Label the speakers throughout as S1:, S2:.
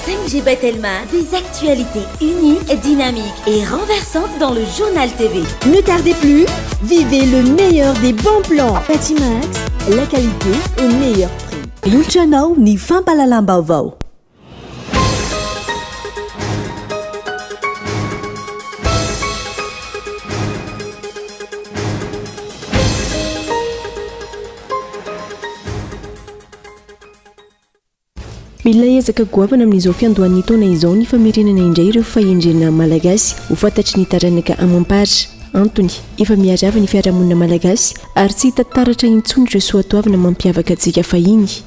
S1: 5G by Telma, des actualités uniques, dynamiques et renversantes dans le Journal TV.
S2: Ne tardez plus, vivez le meilleur des bons plans. Batimax, la qualité au meilleur prix.
S3: Atolotra anao ny fampahalalam-baovao.
S4: Mila ezaka goavana amin'izao fiandohan'ny taona izao ny famerenana indray ireo fahendrena malagasy ho fantatry ny taranaka amam-para. Antony, efa miharava ny fiarahamonina malagasy ary tsy hita taratra intsony ireo soatoavina mampiavaka antsika fahiny.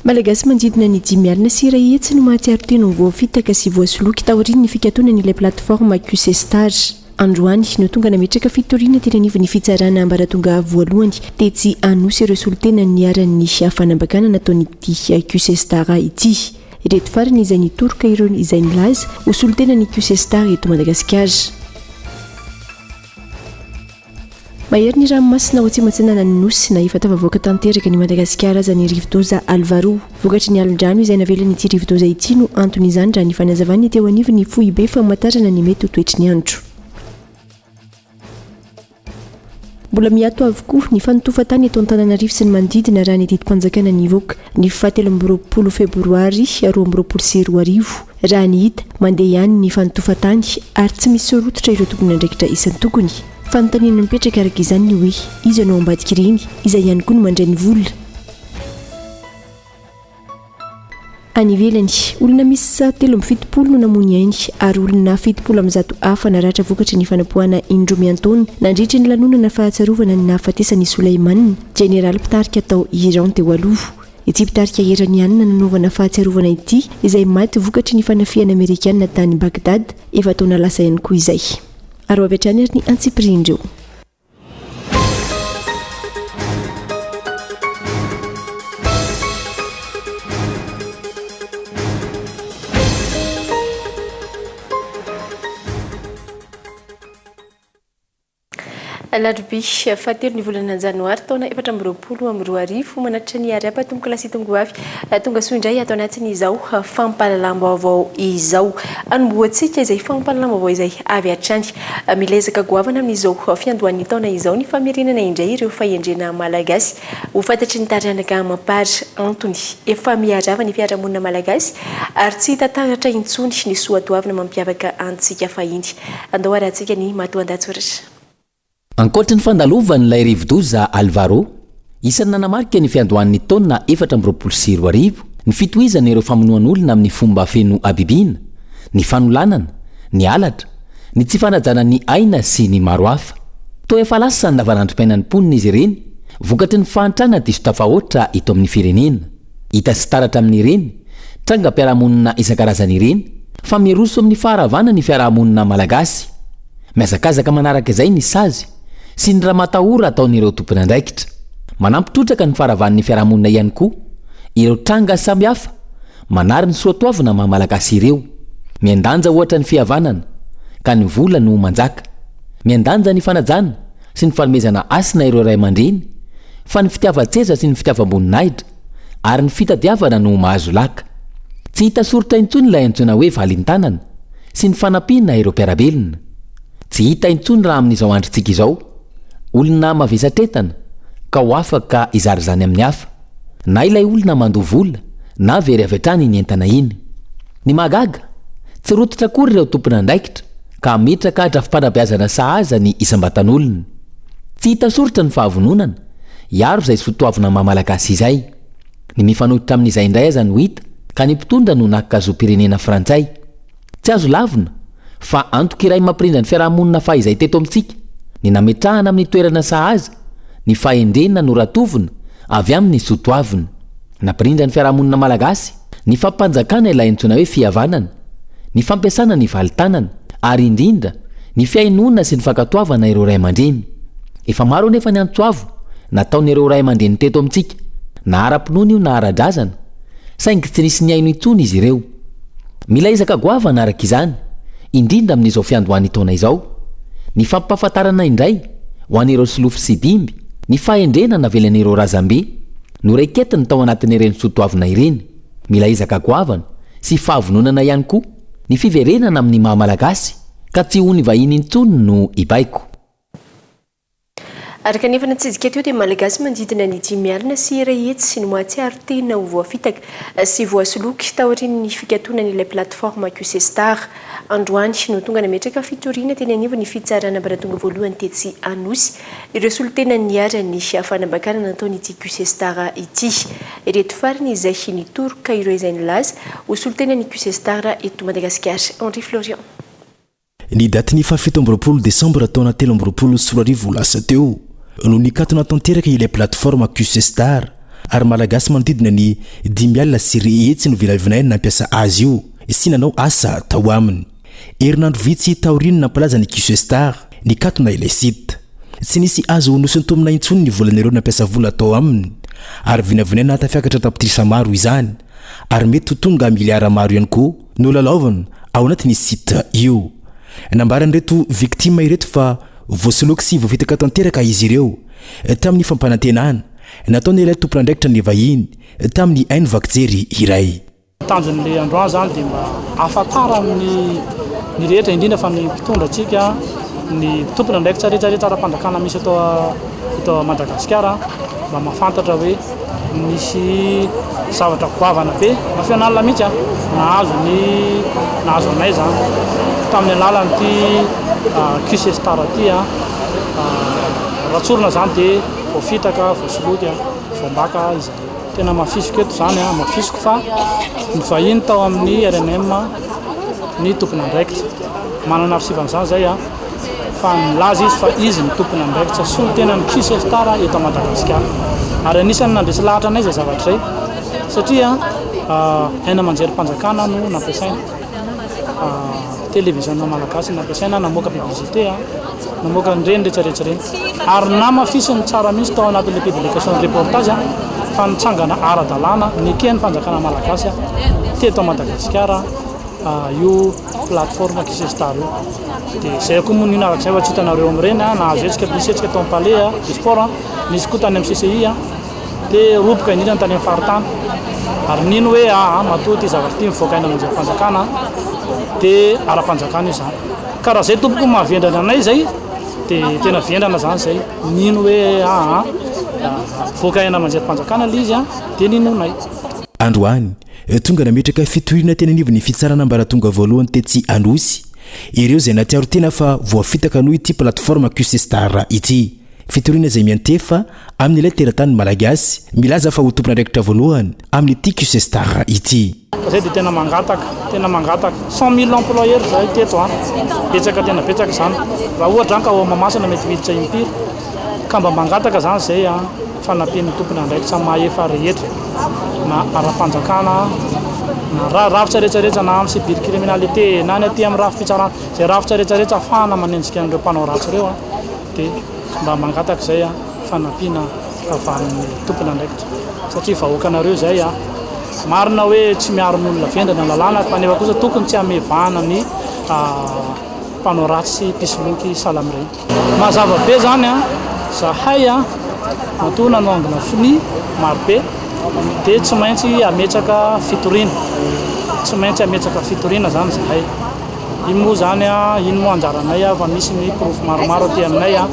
S4: Malagasy manodidina ny 105 no mahatsiaro tena ho voafitaka sy voasoloky taorian'ny fikatonan'ilay plateforme QC Star. Androany no tonga nametraka fitoriana teny anivon'ny fitsarana ambaratonga voalohany tetsy Anosy ireo solontena niharan'ny fanambakana nataon'ity QC Star ity. Ireto farany izay nitoroka ireo izay nilaza ho solontenan'ny QC Star eto Madagasikara. Mahery ny ranomasina ao atsimo-atsinanan'ny Nosy na efa tafavoaka tanteraka an'i Madagasikara aza ny rivodoza Alvaro. Vokatry ny alon-drano izay navelan'ity rivodoza ity no anton'izany raha ny fanazavan'ny teo anivon'ny foibe famantarana ny mety ho toetry ny andro. Mbola miato avokoa ny fanotofan-tany eto Antananarivo sy ny manodidina raha ny didim-panjakana nivoaka ny faha 23 febroary 2022. Raha ny hita, mandeha ihany ny fanotofan-tany ary tsy misy rototra ireo tompon'andraikitra isan-tokony. Fanontaniana mipetraka araka izany ny hoe, iza no ao ambadik'ireny? Iza ihany koa no mandray ny vola? Any ivelany, olona miisa 73 no namoy ny ainy ary olona 170 hafa naratra vokatry ny fanapoahana indroa miantaona nandritra ny lanonana fahatsiarovana ny nahafatesan'i Soleiman, jeneraly mpitarika tao Iran teo aloha. Ity mpitarika Iraniana nanaovana fahatsiarovana ity izay maty vokatry ny fanafihana amerikana tany Bagdad efa-taona lasa ihany koa izay. Ary ho avy hatrany ary ny antsipirian'ireo.
S5: Alarobia fahatelo ny volana janoary taona 2024 manatitra ny Ariapa tompokolahy sy tompokovavy tonga soa indray ato anatin'izao fampahalalam-baovao izao. Anombohantsika izay fampahalalam-baovao izay avy hatrany. Mila ezaka goavana amin'izao fiandohan'ny taona izao ny famerenana indray ireo fahendrena malagasy ho fantatry ny taranaka amam-para. Antony, efa miharava ny fiarahamonina malagasy ary tsy hita taratra intsony ny soatoavina mampiavaka antsika fahiny. Andao harahantsika ny matoandahatsoratra.
S6: Ankoatry ny fandalovan'ilay rivodoza Alvaro, isan'ny nanamarika ny fiandohan'ny taona 2024 ny fitohizan'ireo famonoan'olona amin'ny fomba feno habibiana, ny fanolanana, ny halatra, ny tsy fanajana ny aina sy ny maro hafa. Toa efa lasa andavanandrom-piainan'ny mponina izy ireny vokatry ny fahantrana diso tafahoatra eto amin'ny firenena. Hita sy taratra amin'ireny trangam-piarahamonina isan-karazany ireny fa miroso amin'ny faharavana ny fiarahamonina malagasy. Mihazakazaka manaraka izay ny sazy sy ny ramatahora ataon'ireo tompon'andraikitra. Manampy trotraka ny faharavan'ny fiarahamonina ihany koa ireo tranga samihafa manary ny soatoavina maha malagasy ireo. Miandanja ohatra ny fihavanana ka ny vola no manjaka. Miandanja ny fanajana sy ny fanomezana hasina ireo ray aman-dreny fa ny fitiavan-tseza sy ny fitiavam-boninahitra ary ny fitadiavana no mahazo laka. Tsy hita soritra intsony ilay antsoina hoe valin-tanana sy ny fanampiana ireo mpiara-belona. Tsy hita intsony raha amin'izao androntsika izao, olona mavesatretana ka ho afaka hizara izany amin'ny hafa. Na ilay olona mandoa vola na very avy hatrany iny entana iny. Ny mahagaga, tsy rototra akory ireo tompon'andraikitra ka hametraka drafi-panabeazana sahaza ny isam-batan'olona. Tsy hita soritra ny fahavononana hiaro izay soatoavina maha Malagasy izay. Ny mifanohitra amin'izay indray aza no hita ka ny mpitondra no naka zom-pirenena frantsay. Tsy azo lavina fa antoko iray mampirindra ny fiarahamonina fahizay teto amintsika ny nametrahana amin'ny toerana sahaza ny fahendrena noratovina avy amin'ny soatoavina. Nampirindra ny fiarahamonina malagasy ny fampanjakana ilay antsoina hoe fihavanana, ny fampiasana ny valin-tanana ary indrindra ny fihainoana sy ny fankatoavana ireo ray aman-dreny. Efa maro anefa ny antso avo nataon'ireo ray aman-dreny teto amintsika, na ara-pinoana io na ara-drazana, saingy tsy nisy nihaino intsony izy ireo. Mila ezaka goavana araka izany, indrindra amin'izao fiandohan'ny taona izao, ny fampahafantarana indray ho an'ireo solofo sy dimby ny fahendrena navelan'ireo razambe noraiketiny tao anatin'ireny soatoavina ireny. Mila ezaka goavana sy fahavononana ihany koa ny fiverenana amin'ny maha Malagasy ka tsy ho ny vahiny intsony no hibaiko.
S5: Araka ny efa natsidika teo dia Malagasy manodidina ny 105 no mahatsiaro tena ho voafitaka sy voasoloky taorian'ny fikatonan'ilay plateforme QC Star. Androany no tonga nametraka fitoriana teny anivon'ny fitsarana ambaratonga voalohany tetsy Anosy ireo solontena niharan'ny fanambakana nataon'ity QC Star ity. Ireto farany izay nitoroka ireo izay nilaza ho solontenan'ny QC Star eto Madagasikara. Henri Florian.
S7: Ny datin'ny faha 27 desambra taona 2023 lasa teo no nikatona tanteraka ilay plateforme QC Star ary Malagasy manodidina ny 105 no vilavinaina nampiasa azy io sy nanao asa tao aminy. Herinandro vitsy taorian'ny nampilaza ny QC Star, nikatona ilay site. Tsy nisy azo nosintomina intsony ny volan'ireo nampiasa vola tao aminy ary vinavinaina tafiakatra tapitrisa maro izany ary mety ho tonga miliara maro ihany koa nolalaovina ao anatin'ny site io. Nambaran'ireto victime ireto fa voasoloky sy voafitaka tanteraka izy ireo tamin'ny fampanantenana nataon'ilay tompon'andraikitra ny vahiny tamin'ny haino vaky jery iray.
S8: Tanjon'ilay androany izany dia mba ahafantaran'ny ny rehetra indrindra fa ny mpitondra antsika, ny tompon'andraikitra rehetra rehetra ara-panjakana misy eto eto Madagasikara mba mahafantatra hoe Nisy zavatra goavana be, national mihitsy an, nahazo ny nahazo anay izany tamin'ny alalan'ity QC Star ity an. Raha tsorina izany dia voafitaka, voasoloky, voambaka izahay. Tena hamafisiko eto izany an, hamafisiko fa ny vahiny tao amin'ny rnm ny tompon'andraikitra. Manana archive-n'izany izay an. Fa nilaza izy fa izy no tompon'andraikitra solontenan'ny QC Star eto Madagasikara. Ary anisan'ny nandresy lahatra anay izay zavatra izay satria haino aman-jerim-panjakana no nampiasaina. Televiziona malagasy no nampiasaina namoaka publicité, namoaka an'ireny rehetra rehetra ireny. Ary namafisiny tsara mihitsy tao anatin'ilay publication reportage fa nitsangana ara-dalàna neken'ny fanjakana malagasy teto Madagasikara io plateforme QC Star io. Dia izay koa moa nino araka izay fa tsy hitanareo amin'ireny a, nahazo hetsika, nisy hetsika tao amin'ny palais a, du sport a, nisy koa tany amin'ny CCI a, dia roboka indrindra ny tany amin'ny faritany. Ary nino hoe aa matoa ity zavatra ity mivoaka any amin'ny fanjakana dia ara-panjakana io izany. Ka raha izay tompoko mahavendrana anay izay dia tena vendrana izany izay, nino hoe aa mivoaka any aman-jerim-panjakana ilay izy a, dia ninoanay.
S7: Androany, Tonga nametraka fitoriana teny anivon'ny fitsarana ambaratonga voalohany tetsy Anosy ireo izay nahatsiaro tena fa voafitaka noho ity plateforme QC Star ity. Fitoriana izay miantefa amin'ilay teratany malagasy milaza fa ho tompon'andraikitra voalohany amin'ity QC Star ity.
S8: Zay dia tena mangataka, tena mangataka. 100 000 employeurs zahay teto an, betsaka tena betsaka izany. Raha ohatra zany ka ao Mahamasina mety miditra impiry. Ka mba mangataka zany zay an, fanampian'ny tompon'andraikitra mahefa rehetra. na ara-panjakana na ra rafitra rehetra rehetra na amin'ny cybercriminalité na ny aty amin'ny rafi-pitsarana izay rafitra rehetra rehetra afahana manenjika an'ireo mpanao ratsy ireo an dia mba mangataka izay an fanampiana avy amin'ny tompon'andraikitra satria vahoakanareo izay an marina hoe tsy miaro ny olona vendrana ny lalàna fa nefa kosa tokony tsy hamevahana ny mpanao ratsy sy mpisoloky sahala amin'ireny. Mazava be zany an, zahay an, matoa nanao angona sonia maro be dia tsy maintsy hametraka fitoriana, tsy maintsy hametraka fitoriana zany zahay. Iny moa zany an, iny moa anjaranay an, efa misy ny porofo maromaro aty aminay an,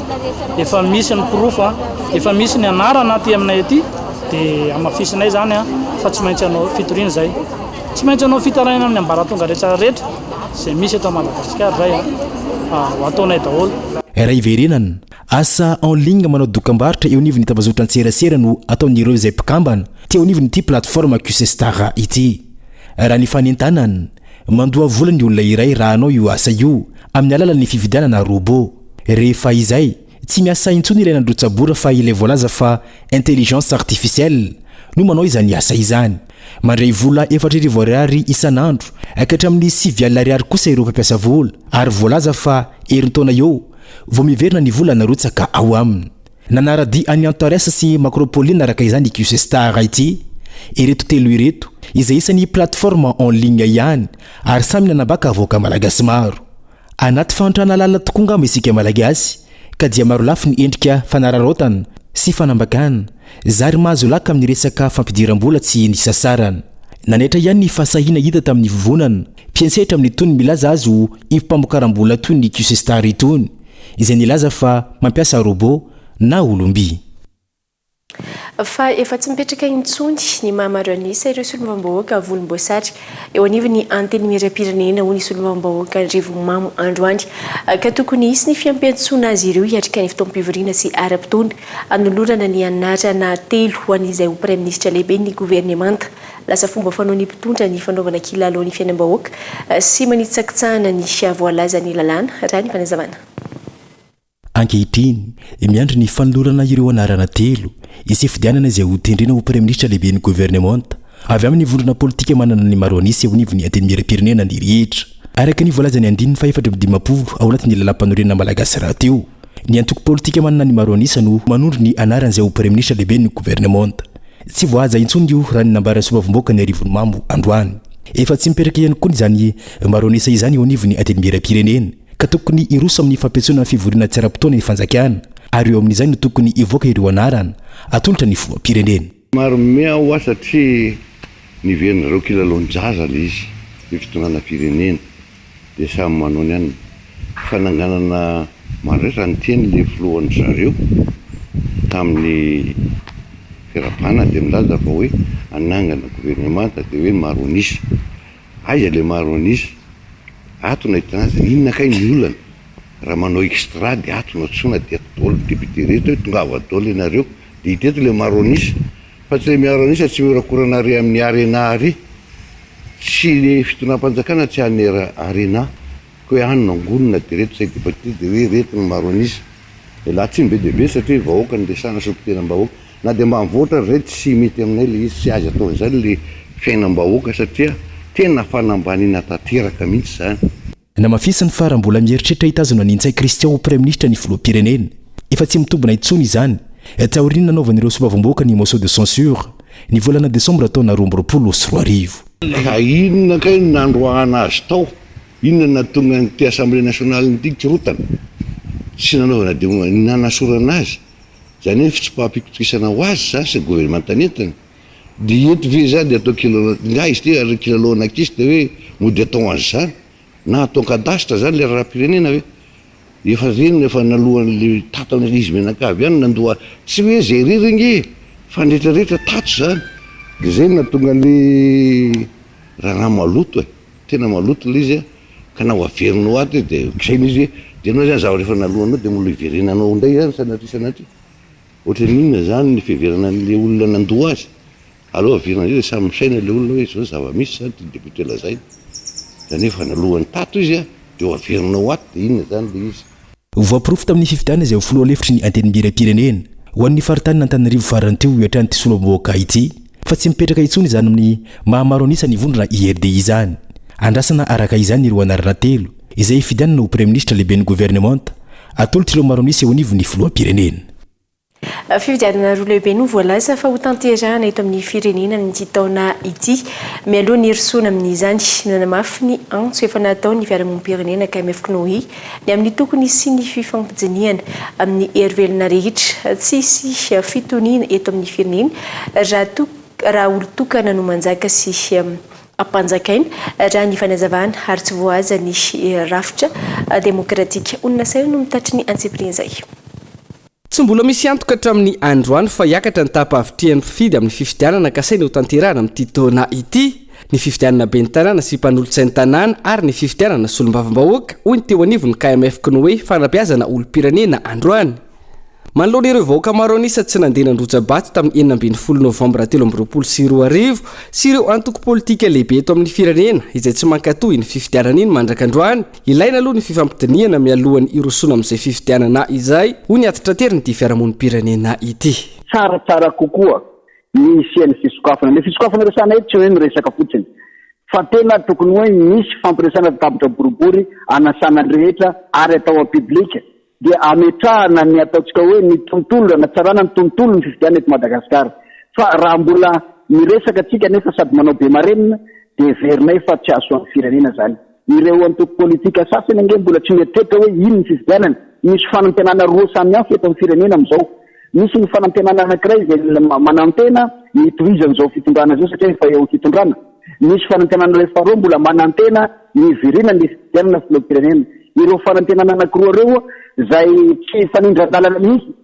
S8: efa misy ny porofo an, efa misy ny anarana aty aminay aty dia hamafisinay zany an fa tsy maintsy hanao fitoriana zahay. Tsy maintsy hanao fitarainana amin'ny ambaratonga rehetra rehetra izay misy eto Madagasikara izay ho ataonay daholo.
S7: Raha hiverenana, asa en ligne manao dokambarotra eo anivon'ny tambazotran-tserasera no ataon'ireo izay mpikambana teo anivon'ity plateforme QC Star ity. Raha ny fanentanana, mandoa vola ny olona iray raha hanao io asa io amin'ny alalan'ny fividianana robot. Rehefa izay, Tsy miasa intsony ilay nandrotsa-bora fa ilay voalaza fa intelligence artificielle no manao izany asa izany. Mandray vola 4000 ariary isan'andro ka hatramin'ny 9000 ariary kosa ireo mpampiasa vola ary voalaza fa herintaona eo vao miverina ny vola narotsaka ao aminy. Nanara-dia an'i Antares sy Macropoline araka izany i QC Star ity ireto telo ireto izay isan'ny plateforme en ligne ihany ary samy nanambaka vahoaka malagasy maro. Anaty fahantrana lalina tokoa angamba isika Malagasy ka dia marolafy ny endrika fanararaotana sy fanambakana, zary mahazo laka amin'ny resaka fampidiram-bola tsy nisasarana. Nanaitra ihany ny fahasahiana hita tamin'ny vovonana mpiantsehatra amin'itony milaza azy ho ivom-pamokaram-bola toy ny QC-Star itony, izay nilaza fa mampiasa robot na olom-by.
S5: Fa efa tsy mipetraka intsony ny maha maro an'isa ireo solombavambahoaka volomboasary eo anivon'ny Antenimierampirenena, hoy ny solombavambahoaka Rivomamo androany, ka tokony hisy ny fiampiantsoana azy ireo hiatrika ny fotoam-pivoriana sy ara-potoana hanolorana ny anarana telo ho an'izay ho praiminisitra lehiben'ny governemanta. Lasa fomba fanaon'ny mpitondra ny fanaovana kilalao ny fiainam-bahoaka sy manitsakitsahana ny voalazan'ny lalàna, raha ny fanazavana.
S7: Ankehitriny, miandry ny fanolorana ireo anarana telo hisefidianana izay ho tendrena ho Praiminisitra lehiben'ny governemanta avy amin'ny vondrona politika manana ny maro an'isa eo anivon'ny Antenimierampirenena ny rehetra. Araka ny voalazan'ny andininy faha-54 ao anatin'ny lalàmpanorenana malagasy rahateo, ny antoko politika manana ny maro an'isa no manondro ny anaran'izay ho Praiminisitra lehiben'ny governemanta. Tsy voahaja intsony io raha ny nambaran'ny solombavambahoakan'i Arivonimamo androany. Efa tsy mipetraka ihany koa izany maro an'isa izany eo anivon'ny Antenimierampirenena. ka tokony hiroso amin'ny fampiantsoana ny fivoriana tsy ara-potoana ny fanjakana ary eo amin'izay no tokony hivoaka ireo anarana atolotra ny filoham-pirenena.
S9: Marome aho hoa satria niverina-dreo kilalaon-jaza le izy, ny fitondrana firenena dia samy manao ny aniny. Fananganana maro rehetra niteny le filohan-dry zareo tamin'ny fiarahabana dia milaza fa hoe hanangana governemanta dia hoe maro an'isa. Aiza le maro an'isa? Ato no ahitana azy, inona kay ny olana? Raha manao extra dia ato no antsoina dia ato daholo ny député rehetra hoe tongava daholo ianareo dia hita eto le maro an'isa fa tsy le miaro an'isa tsy miorakorana ary amin'ny arena ary tsy le fitondram-panjakana tsy any arena Ko hoe any no angonina dia reto izay député dia hoe reto no maro an'isa. Ialahy tsiny be dia be satria vahoaka no resahana solontenam-bahoaka. Na dia mba mivoatra ary izay tsy mety aminay ilay izy, tsy azo atao an'izany ilay fiainam-bahoaka satria tena fanambaniana tanteraka mihitsy izany.
S7: Namafisiny fa raha mbola mieritreritra hitazona an'i Ntsay Christian ho Praiminisitra ny Filoham-pirenena, efa tsy mitombina intsony izany, taorian'ny nanaovan'ireo solombavambahoaka ny motion de censure, ny volana desambra taona 2022.
S9: Ka inona kay no nandroahana azy tao? Inona no nahatonga an'ity Assemblée nationale ity nikorotana sy nanaovana demo nanasorana azy? Izany hoe fitsipaham-pitokisana ho azy izany sy ny governemanta nentiny? Dia eto ve izany dia atao kilalao nga izy ity ary kilalaon'ankizy dia hoe mody atao an'izany? Na atao cadastre izany ilay raharaham-pirenena ve? Efa reny efa naloan'le tatany izy mianakavy ihany nandoa tsy hoe zay irery ange e fa ny rehetra rehetra tato zany de zay no nahatonga an'le raharaha maloto e tena maloto le izy a ka na ho averinao ato izy de otr'izay izy hoe de enao zany zavatra efa naloanao de mbola hiverenanao indray zany sanatria sanatria ohatran'ny inona zany ny fiheverana an'le olona nandoa azy Aleo averina indray dia samy misaina ilay olona hoe izao zava-misy izany tian'ny député lazaina. Izany hoe efa naloan'ny tato izy dia ho averinao ato dia inona izany ilay izy.
S7: Voaporofo tamin'ny fifidianana izay ho filoha lefitry ny Antenimierampirenena ho an'ny faritanin'Antananarivo farany teo io hatrany ity solombavambahoaka ity fa tsy mipetraka intsony izany amin'ny maha maro an'isa ny vondrona IRD izany. Andrasana araka izany ireo anarana telo izay hifidianana ho praiminisitra lehiben'ny governemanta atolotr'ireo maro an'isa eo anivon'ny filoham-pirenena.
S5: Fifidianana roa lehibe no voalaza fa hotanterahana eto amin'ny firenena amin'ity taona ity. Mialoha ny hirosoana amin'izany, nanamafy ny antso efa nataon'ny fiarahamonim-pirenena KMF-CNOI ny amin'ny tokony hisian'ny fifampidinihana amin'ny hery velona rehetra. Tsy hisy fitoniana eto amin'ny firenena raha toa raha olon-tokana no manjaka sy ampanjakaina, raha ny fanazavana, ary tsy voahaja ny rafitra demokratika. Olona saina no mitatry ny antsipirian'izay.
S10: Tsy mbola misy antoka hatramin'ny androany fa hiakatra ny taham-pahavitrihan'ny mpifidy amin'ny fifidianana kasaina hotanterahana amin'ity taona ity. Ny fifidianana ben'ny tanàna sy mpanolotsain'ny tanàna ary ny fifidianana solombavambahoaka, hoy ny teo anivon'ny KMF Cnoe fanabeazana olom-pirenena androany. Manoloana ireo vahoaka maro an'isa tsy nandeha nandrotsa-bato tamin'ny 16 novambra 2023 sy ireo antoko politika lehibe eto amin'ny firenena izay tsy mankatò iny fifidianana iny mandrak'androany, ilaina aloha ny fifampidinihana mialohan'ny hirosoana amin'izay fifidianana izay, hoy ny atitraterin'ity fiarahamonim-pirenena ity.
S11: Tsaratsara kokoa ny hisian'ny fisokafana. Ilay fisokafana resahana eto tsy hoe miresaka fotsiny fa tena tokony hoe misy fampiresahana tabitra boribory anasana ny rehetra ary atao en public dia ametrahana ny ataontsika hoe ny tontolo, anatsarana ny tontolon'ny fifidianana eto Madagasikara. Fa raha mbola miresaka tsika nefa sady manao be marenina dia heverinay fa tsy hahasoa ny firenena izany. Ireo antoko politika sasany ange mbola tsy mieritreritra hoe ino ny fifidianana. Misy fanantenana roa samihafa eto amin'ny firenena amin'izao. Misy ny fanantenana anankiray izay manantena ny hitohizan'izao fitondrana izao satria efa eo amin'ny fitondrana. Misy fanantenana iray faharoa mbola manantena ny hiverenan'ny fifidianana filoham-pirenena. Ireo fanantenana anankiroa ireo izay tsy hifanindran-dalana mihitsy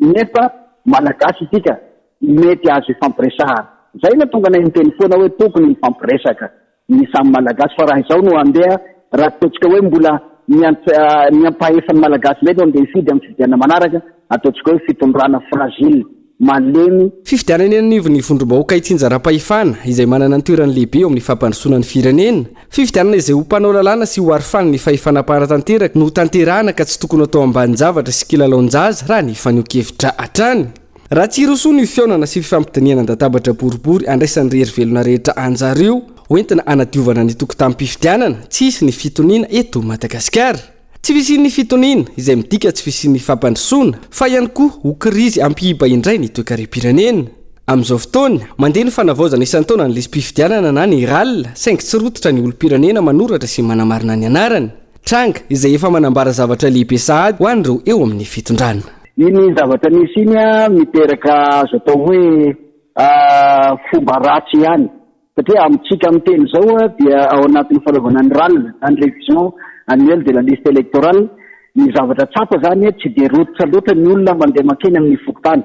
S11: nefa Malagasy isika mety azo ifampiresahana. Izay no nahatonga anay niteny foana hoe tokony hifampiresaka ny samy Malagasy fa raha izao no handeha, raha ataontsika hoe mbola ny ny ampahefan'ny Malagasy indray no handeha hifidy amin'ny fifidianana manaraka, ataontsika hoe fitondrana fragile, malemy.
S10: Fifidianana eny anivon'ny vondrom-bahoaka itsinjaram-pahefana, izay manana ny toerany lehibe eo amin'ny fampandrosoana ny firenena. Fifidianana izay ho mpanao lalàna sy ho arofanin'ny fahefana mpanatanteraka no hotanterahana ka tsy tokony ho atao ambanin-javatra sy kilalaon-jaza raha ny fanehoan-kevitra hatrany. Raha tsy hirosoana io fihaonana sy fifampidinihana an-databatra boribory andraisan'ny hery velona rehetra anjara io, hoentina hanadiovana ny tokotanim-pifidianana, tsy hisy ny fitoniana eto Madagasikara. Tsy fisian'ny fitoniana, izay midika tsy fisian'ny fampandrosoana, fa ihany koa ho krizy hampiiba indray ny toekarem-pirenena. Amin'izao fotoana, mandeha ny fanavaozana isan-taona ny lisi-pifidianana na ny RAL, saingy tsy rototra ny olom-pirenena manoratra sy manamarina ny anarany. Tranga izay efa manambara zavatra lehibe sahady ho an'ireo eo amin'ny fitondrana.
S11: Iny zavatra nisy iny miteraka azo atao hoe fomba ratsy ihany satria amintsika miteny izao dia ao anatin'ny fanaovana ny RAL na ny révision annuelle de la liste électorale, ny zavatra tsapa izany tsy dia rototra loatra ny olona mandeha mankeny amin'ny fokontany.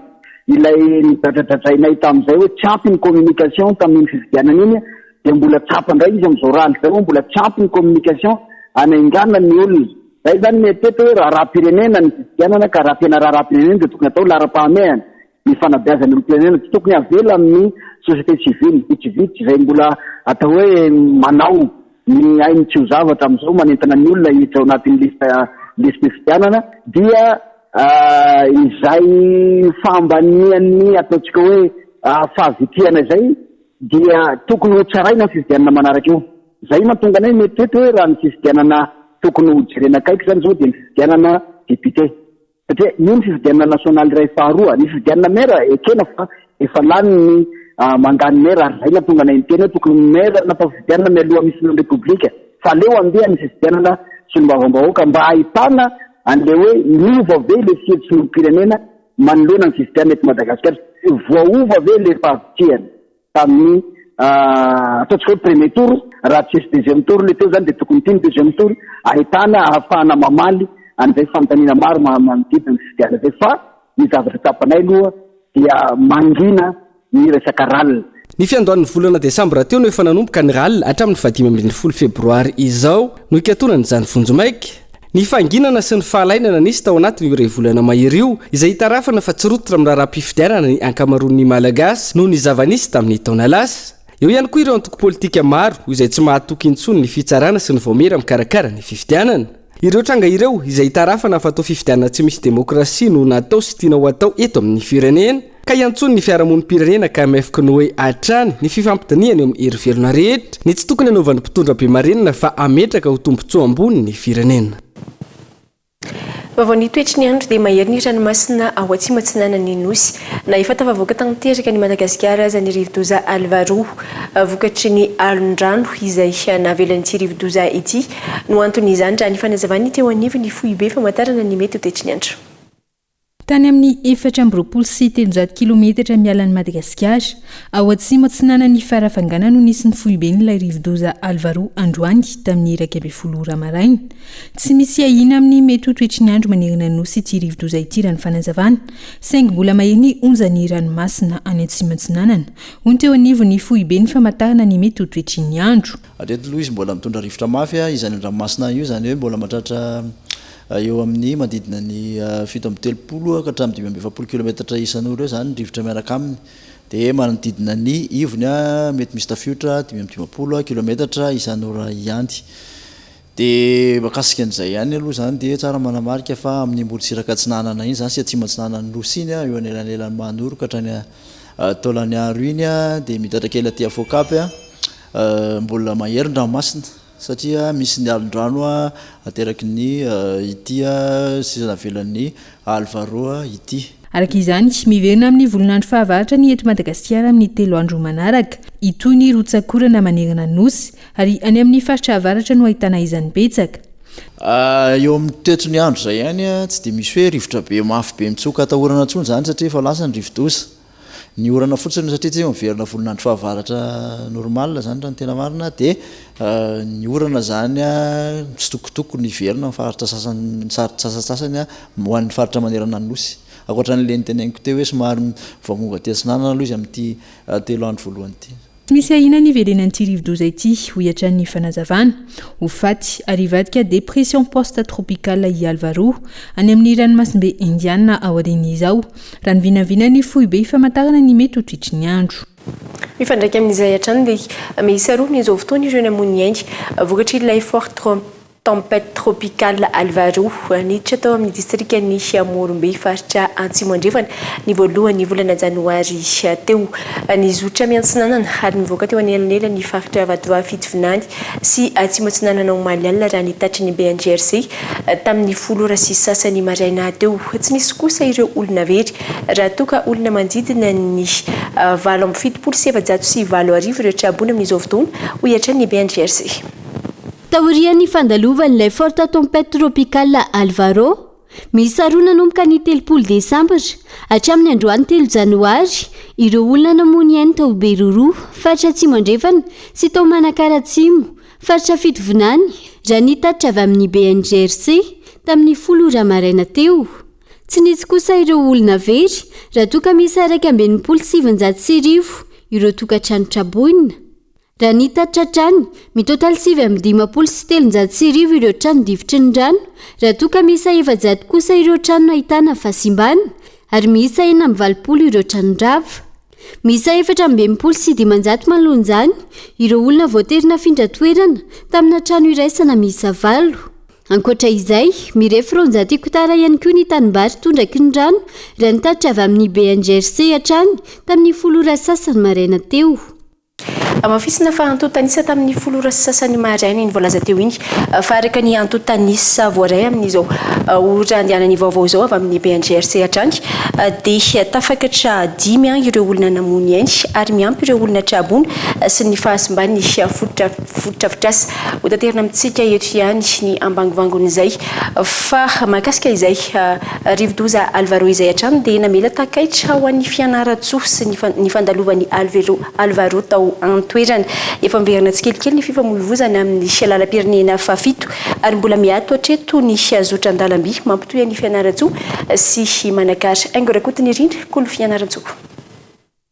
S11: Ilay nidradradradrainay tamin'izay hoe tsy ampy ny communication tamin'iny fifidianana iny dia mbola tsapa indray izy amin'izao RAL izao hoe mbola tsy ampy ny communication hanaingana ny olona. Izay izany mieritreritra hoe raharaham-pirenena ny fifidianana ka raha tena raharaham-pirenena dia tokony atao laharam-pahamehana ny fanabeazana ny olom-pirenena. Tsy tokony havela amin'ny société civile vitsivitsy izay mbola atao hoe manao ny ainy tsy ho zavatra amin'izao manentana ny olona hiditra ao anatin'ny liste lisi-pifidianana dia izay fahambanian'ny ataontsika hoe fahavitrihana izay dia tokony ho tsaraina ny fifidianana manaraka eo. Izay mahatonga anay mieritreritra hoe raha ny fifidianana tokony ho jerena akaiky izany izao dia ny fifidianana député. Satria io ny fifidianana nasionaly iray faharoa. Ny fifidianana maire ekena fa efa lany ny mandat ny maire ary izay nahatonga anay niteny hoe tokony maire natao fifidianana mialoha ny filohan'ny repoblika fa aleo handeha ny fifidianana solombavambahoaka mba hahitana an'ilay hoe niova ve ilay fihetsiky ny olom-pirenena manoloana ny fifidianana eto Madagasikara, voaova ve ilay fahavitrihana. tamin'ny ataontsika hoe premier tour, raha tsisy deuxième tour le teo zany dia tokony ity ny deuxième tour ahitana ahafahana mamaly an'izay fanontaniana maro manodidina ny fifidianana izay fa ny zavatra tsapanay aloha dia mangina ny resaka ral.
S10: Ny fiandohan'ny volana desambra teo no efa nanomboka ny ral hatramin'ny fahadimy ambinifolo febroary izao no hikatonana izany vonjimaika. Ny fahanginana sy ny fahalainana nisy tao anatin'io iray volana mahery io, izay itarafana fa tsy rototra amin'ny raharaham-pifidianana ny ankamaroan'ny Malagasy noho ny zava-nisy tamin'ny taona lasa. Eo ihany koa ireo antoko politika maro izay tsy mahatoky intsony ny fitsarana sy ny vaomiera mikarakara ny fifidianana. Ireo tranga ireo izay itarafana fa toa fifidianana tsy misy demokrasia no natao sy tiana ho atao eto amin'ny firenena, Ka iantsoany ny fiarahamonim-pirenena KMF-Cnoe hatrany ny fifampidinihana eo amin'ny hery velona rehetra, ny tsy tokony hanaovan'ny mpitondra be marenina fa hametraka ho tombontsoa ambony ny firenena.
S5: Vaovao ny toetry ny andro dia mahery ny ranomasina ao atsimo atsinanan'ny Nosy. Na efa tafavoaka tanteraka an'i Madagasikara aza ny rivodoza Alvaro vokatry ny alon-drano izay navelan'ity rivodoza ity no anton'izany raha ny fanazavan'ny teo anivon'ny foibe famantarana ny mety ho toetry ny andro.
S12: Tany amin'ny 324 kilometatra miala an'i Madagasikara, ao atsimo atsinanan'i Farafangana no nisy ny foiben'ilay rivodoza Alvaro androany tamin'ny 11 ora maraina. Tsy misy ahiana amin'ny mety ho toetry ny andro manerana ny Nosy ity rivodoza ity raha ny fanazavana, saingy mbola mahery ny onjan'ny ranomasina any atsimo atsinanana, hoy ny teo anivon'ny foiben'ny famantarana ny mety ho toetry ny andro.
S13: Hatreto aloha izy mbola mitondra rivotra mafy izany an-dranomasina io, izany hoe mbola mahatratra eo amin'ny manodidina ny 37 ka hatramin'ny 45 kilometatra isan'ora eo izany ny rivotra miaraka aminy. Dia manodidina ny ivony mety misy tafiotra 55 kilometatra isan'ora ihany. Dia mahakasika an'izay ihany aloha izany dia tsara manamarika fa amin'ny morontsiraka atsinanana iny izany sy atsimo atsinanan'ny Nosy iny, eo anelanelan'i Mahanoro ka hatrany Taolagnaro iny dia midatra kely aty Afokapy. Mbola mahery ny ranomasina satria misy ny alon-drano ateraky ny ity sisa navelan'ny Alvaro ity.
S12: Araka izany, miverina amin'ny volon'andro fahavaratra ny eto Madagasikara amin'ny telo andro manaraka. Hitohy ny rotsak'orana manerana ny Nosy, ary any amin'ny faritra avaratra no ahitana izany betsaka.
S13: Eo amin'ny toetry ny andro izay ihany, tsy dia misy hoe rivotra be mafy be mitsoka atahorana intsony izany satria efa lasa ny rivodoza. Ny orana fotsiny satria tsy miverina volon'andro fahavaratra normal zany raha ny tena marina dia ny orana zany mitsitokotoko ny hiverina amin'ny faritra sasany sasantsasany ho an'ny faritra manerana ny Nosy. Ankoatra an'ilay noteneniko teo hoe somary mivangongo aty atsinanana aloha izy amin'ity telo andro voalohany ity.
S12: Tsy misy ahiana ny hiverenan'ity rivodoza ity, hoy hatrany ny fanazavana. Ho faty ary hivadika dépression post-tropicale i Alvaro, any amin'ny ranomasimbe Indiana aorian'izao, raha ny vinavinan'ny foibe famantarana ny mety ho toetry ny andro.
S5: Mifandraika amin'izay hatrany dia miisa roa amin'izao fotoana ireo namoy ny ainy vokatr'ilay forte Tempête tropicale Alvaro, niditra tao amin'ny distrikan'i Morombe, faritra Atsimo Andrefana, ny voalohan'ny volana janoary teo. Nizotra miantsinanana ary nivoaka teo anelanelan'ny faritra Vatovavy Fitovinany sy Atsimo Atsinanana omaly alina raha ny tatitry ny BNGRC tamin'ny folo ora sy sasany maraina teo. Tsy nisy kosa ireo olona very raha toa ka olona manodidina ny 478 ireo traboina amin'izao fotoana, hoy hatrany ny BNGRC.
S14: Taorian'ny fandalovan'ilay forte tempête tropicale Alvaro, miisa roa nanomboka ny 30 desambra hatramin'ny androany telo janoary ireo olona namoy ny ainy tao Beroroha, faritra Atsimo Andrefana, sy tao Manakara Atsimo, faritra Fitovinany, raha ny tatitra avy amin'ny BNGRC tamin'ny folo ora maraina teo. Tsy nisy kosa ireo olona very raha toa ka miisa 1961 ireo tokantrano traboina. Raha ny tatitra hatrany, mitotaly 1359 ireo trano difotry ny rano, raha toa ka miisa 400 kosa ireo trano nahitana fahasimbana, ary miisa 86 ireo trano rava. Miisa 564 manoloana izany ireo olona voatery nafindra toerana tamina trano iraisana miisa valo. Ankoatra izay, mirefy 200 hektara ihany koa ny tanimbary tondraky ny rano, raha ny tatitra avy amin'ny BNGRC hatrany, tamin'ny folo ora sasany maraina teo.
S5: Hamafisina fa antontan'isa tamin'ny folo ora sy sasany maraina iny voalaza teo iny fa araka ny antontan'isa voaray amin'izao ora andehanan'ny vaovao izao avy amin'ny BNGRC hatrany dia tafakatra dimy ireo olona namoy ny ainy ary miampy ireo olona tra-boina sy ny fahasimban'ny fotodrafitrasa. Hotaterina amintsika eto ihany ny ambangovangon'izay fa mahakasika izay rivodoza Alvaro izay hatrany dia namela takaitra ho an'i Fianarantsoa sy ny fandalovan'i Alvaro tao an-toerana. Efa miverina tsikelikely ny fifamoivozana amin'ny lalam-pirenena fahafito ary mbola miato hatreto ny zotra an-dalamby mampitohy an'i Fianarantsoa sy Manakara. Haingo Rakotonirina, Kolo Fianarantsoa.